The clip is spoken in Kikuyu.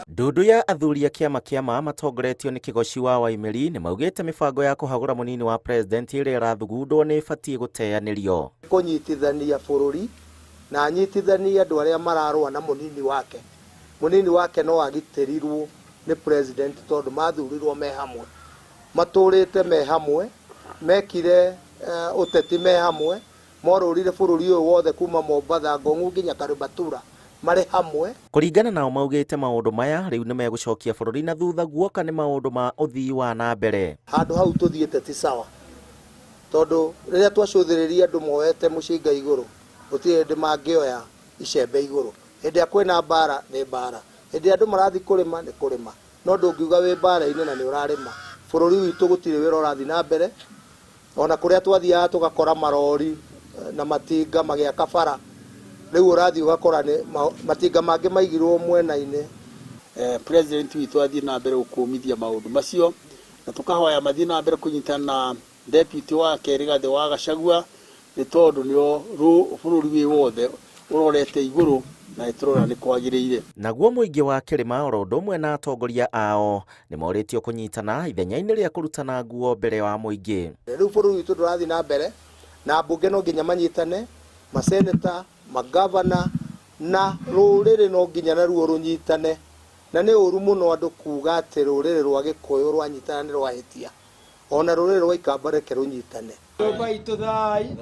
Ndundu ya athuri a kĩama kĩa ma matongoretio nĩ Kĩgoci wa Waimĩri nĩ maugĩte mĩbango ya kũhagũra mũnini wa president ĩrĩa ĩrathugundwo nĩ ĩbatiĩ gũteanĩrio. Kũnyitithania bũrũri na anyitithanie andũ arĩa mararũa na mũnini wake. Mũnini wake no agitĩrirwo nĩ president tondũ mathurirwo me hamwe, matũrĩte me hamwe, mekire ũteti me hamwe, morũrire bũrũri ũyũ wothe kuma Mombatha, Ngong'u nginya Karimatura marĩ hamwe. Kũringana nao maugĩte maũndũ maya rĩu nĩ megũcokia bũrũri na thutha guoka nĩ maũndũ ma ũthii wa na mbere. Handũ hau tũthiĩte ti sawa, tondũ rĩrĩa twacũthĩrĩria andũ moete mũcinga igũrũ, gũtirĩ hĩndĩ mangĩoya icembe igũrũ. Hĩndĩ ĩrĩa kwĩna mbara nĩ mbara, hĩndĩ ĩrĩa andũ marathiĩ kũrĩma nĩ kũrĩma, no ndũngiuga wĩ mbara-inĩ na nĩ ũrarĩma. Bũrũri witũ gũtirĩ wĩra ũrathiĩ na mbere, ona kũrĩa twathiaga tũgakora marori na matinga magĩaka bara, rĩu ũrathiĩ ũgakora nĩ matinga mangĩ maigirwo mwena-inĩ. President witũ athiĩ na mbere gũkũmithia maũndũ macio, na tũkahoya mathiĩ na mbere kũnyitana na deputy wake Rigathĩ wa Gachagua, nĩ tondũ nĩo bũrũri wĩ wothe ũrorete igũrũ na nĩtũrona nĩ kwagĩrĩire. Naguo mũingĩ wa kĩrĩma oro ũndũ ũmwe na atongoria ao nĩ morĩtio kũnyitana ithenya-inĩ rĩa kũrutana nguo mbere wa mũingĩ. Rĩu bũrũri witũ ndũrathiĩ na mbere, na mbunge no nginya manyitane, maseneta, magavana na rũrĩrĩ no nginya naruo rũnyitane. Na nĩ ũru mũno andũ kuga atĩ rũrĩrĩ rwa Gĩkũyũ rwanyitana nĩ rwahĩtia, ona rũrĩrĩ rwa Ikamba reke rũnyitane. Nyũmba itũ thai.